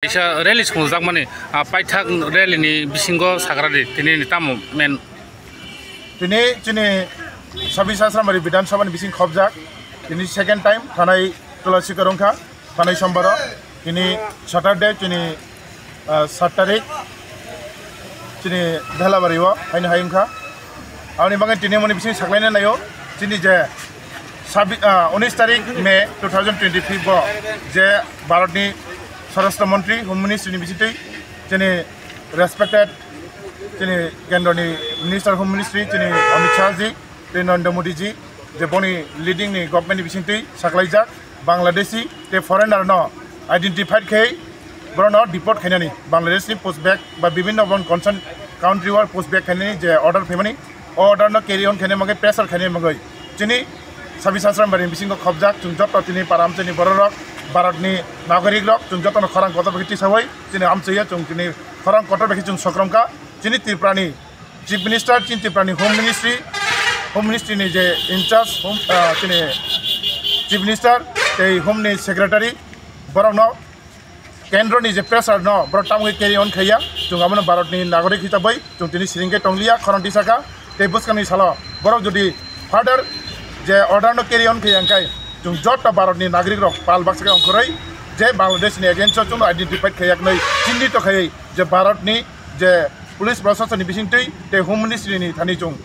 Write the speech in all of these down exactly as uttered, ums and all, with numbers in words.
Kaisa rally songjakmani, ah, paithak rally ni bisingo sagra di, tini ni tamo men? Tini chini Sabis Asramari Bidhan Sabha ni bising khobjak, tini second time thanai Tulasi Karungkha, thanai Sombaro, tini Saturday, chini, ah, sat tarik, chini Dhelabari o haino hai wngkha. Aboni bagwi tini moni bising saklaina naio, chini je sabi-, ah, unis tarik May two thousand twenty-five o je Bharatni Swarashtra Mantri, Home Ministry ni bisingtwi chini respected chini Kendroni Minister Home Ministry chini Amit Shah ji, tei Narendra Modi ji, je boni leading ni government ni bisingtwi saklaijak Bangladeshi tei foreigner no identified khai borokno deport khainani, Bangladesh ni push back ba bibhinno bon concern country o push back khainani je order phaimani, o order no carry on khainani bagwi, pressure khainani bagwi chini Sabis Asramari ni bisingo khobjak chwng joto tini para amchaini bororok, Bharat ni nagorik rok chwng jotono khorang kotor bai khe tisawi chini amchaiya chwng tini khorang kotor bai khe chwng sokromkha. Chini Tripura ni Chief Minister, chini Tripura ni Home Ministry, Home Ministry ni je in charge, home, ah, chini Chief Minister tei Home ni Secretary, borokno kendro ni je pressure no borok tamwi carry on khaiya, chwng abono Bharat ni nagorik hisabai chwng tini siring khe tongliya, khorang tisaka tei bwskangni salo borok jodi further je order no carry on khaiya hwnkhe chwng joto Bharat ni nagorik rok pal baksa khe ongkhorwi je Bangladesh ni against o chwngno identify khaiya hwnwi chinito khaiwi je Bharat ni je police proshasoni bisingtwi tei Home Ministry ni thani chwng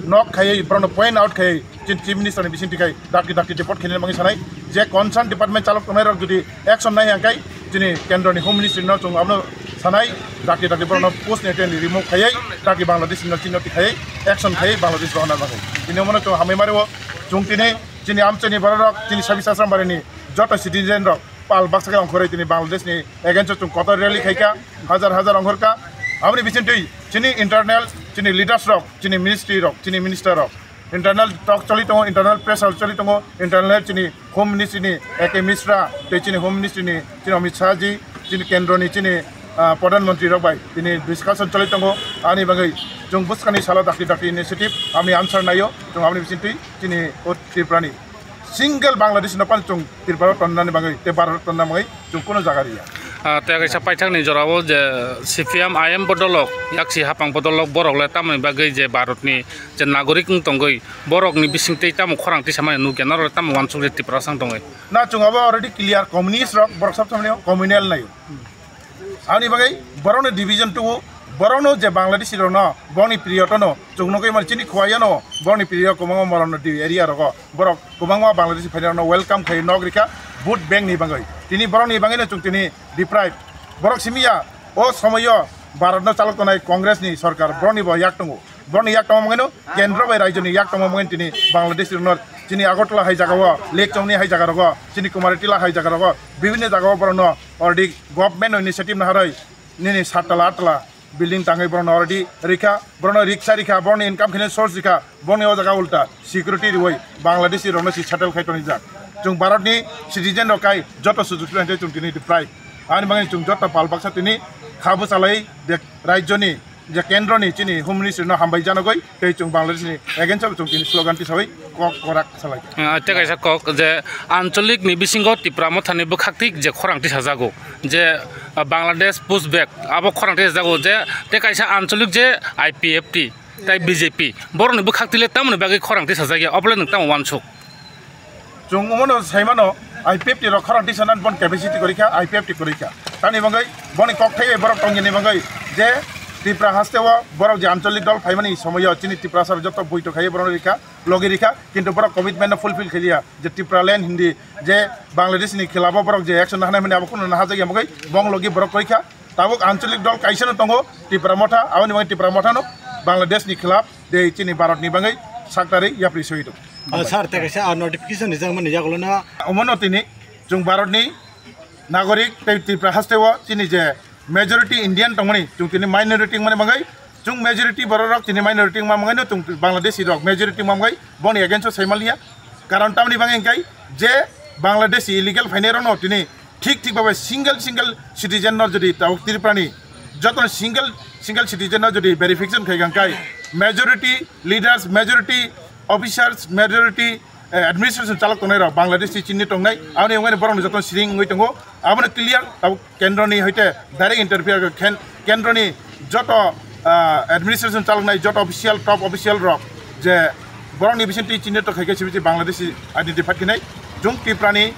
nok khaiwi borokno point out khaiwi chini Chief Minister ni bisingtwi khai dakti dakti deport khainani bagwi sanai. Je concern department chalok tongnai rok jodi action nai hwnkhe chini kendro ni Home Ministry no chwng abono sanai, dakti dakti borokno post ni remove khaiwi dakti Bangladesh ni chini khaiwi action khaiwi Bangladesh rohorna bagwi. Tini omono chwng hambai mari o chwng tini chini amchaini bororok chini Sabis Asramari ni joto citizen rok pal baksa khe ongkhorwi tini Bangladesh ni against o chwng kotor rally khaikha, hajar hajar ongkhorkha. Aboni bisingtwi chini internal, chini leaders rok, chini ministry rok, chini minister rok internal talk choli tongo, internal pressure choli tongo, internal chini Home Ministry ni A K Mishra tei chini Home Ministry ni chini Amit Shah ji, chini kendro ni chini, ah, Pradhan Mantri rok bai tini discussion choli tongo. Ani bagwi chwng bwskangni salo dakti dakti initiative aboni answer naio, chwng aboni bisingtwi chini o Tripura ni single Bangladesh no pan chwng Tripura tonnani bagwi tei Bharat tonna bagwi chwng kuno jaga riya. Ah, tei kaisa paithakni jorao je C P M I M bodolok, yaksi hapang bodolok borok le tamoni bagwi je Bharatni je nagorik wng tongwi borokni bisingtwi tamo khorang tisamani nukya, norok tamo uansuk je Tiprasa wng tongwi. Na chwng abo already clear, communist rok borok sab samani communal nai. Aboni bagwi borokno division tubu, borokno je Bangladeshi rokno bongni priyotono chwng nukwi mani chini khuaiyano bongni priyo kwbangma morokno di area rogo borok kwbangma Bangladeshi phainairokno welcome khai nok rikha vote bank ni bagwi. Tini borokni bagwino chwng tini deprive. Borok simi ya o somoyo Bharatno chalok tongnai Congress ni sorkar borokni bo yak tongo. Borokni yak tongma mungino kendro bai raijoni yak tongma mungin tini Bangladesh rokno chini Agartala hai jagao, Lake Chongni hai jaga rogo, chini Kumaritila hai jaga rogo, bibhinno jagao borokno already government initiative naharoi nini sattala attala building tangwi borokno already rikha, borokno riksa rikha, borokni income khini source rikha, borokni o jaga ulta security riwi Bangladeshi rokno si settle khai tonijak. Chwng Bharatni citizen rok kai joto sujug subidakhai chwng tini deprive. Ani bagwi chwng joto pal baksa tini kha bwchalai de raijoni je kendroni chini Home Ministry no hambai janagwi tei chwng Bangladesh ni against o chwng tini slogan tisawi kok korak salai. Ah, tei kaisa kok je ancholik ni bisingo Tipra Motha ni bwkhak tik je khorang tisajago je, ah, Bangladesh push back abo khorang tisajago je tei kaisa ancholik je I P F T tei B J P borok ni bwkhak tile tamoni bagwi khorang tisajak ya, obole nwng tamo uansuk? Chwng omono saimano, I P F T rok khorang tisanani bon capacity kwrwi kha, I P F T kwrwi kha. Tamni bagwi boni kokthai bai borok tongya ni bagwi je Tripura haste o borok je ancholik dol phaimani somoyo chini Tiprasa rok joto boito khaiwi borok rikha, logi rikha, kintu borok commitment no fulfill khaiya je Tipraland hindi je Bangladesh ni khilaf o borok je action nahanai mani abo kunu nahajakya bagwi bong logi borok kwrwi kha. Tabuk ancholik dol kaisa no tongo, Tipra Motha, aboni bagwi Tipra Motha no Bangladesh ni khilaf tei chini Bharat ni bagwi saktarwi yapri soi tongo. Ah, sir, tei kaisa, ah, notification rijak mani yagulo na. Omono tini chwng Bharat ni nagorik tei Tripura haste o chini je majority Indian tongmani, chwng tini minority wngmani bagwi, chwng majority borok rok tini minority wngma bagwi no chwng Bangladeshi rok majority wngma bagwi boni against o sai maliya. Karon tamni bagwi hwnkhe je Bangladeshi illegal phainai rok no tini thik thik babai single single citizen no jodi tabuk Tripura ni joto single single citizen no jodi verification khai hwnkhe majority leaders, majority officers, majority eh, administration chalok tongnai rok Bangladeshi chini tongnai, aboni wngmani borok ni joto siring wngwi tongo. Abono clear tabuk kendroni hoite direct interfere khe ken-, kendroni joto, ah, administration chaloknai joto official, top official rok je borokni bisingtwi chini to khaikhe sibisi Bangladeshi identify khinai. Jung Tiprani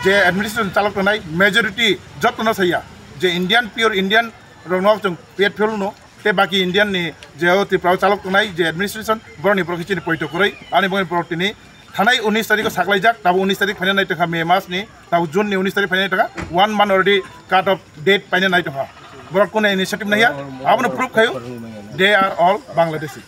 je administration chalok tongnai majority jotono saya je Indian, pure Indian rokno chwng pet phel no, te baki Indian ni je o Tripura o chalok tongnai je administration borokni borok chini poito kwrwi ani bongni borok tini thanai unis tarikh o saklaijak, tabo unis tarikh phaina nai tongkha May mas ni, tabo June ni unis tarikh phaina nai tongkha, one month already cut off date paina nai tongkha. Borok kunu initiative naiya, abono proof khayo, they are all Bangladeshi.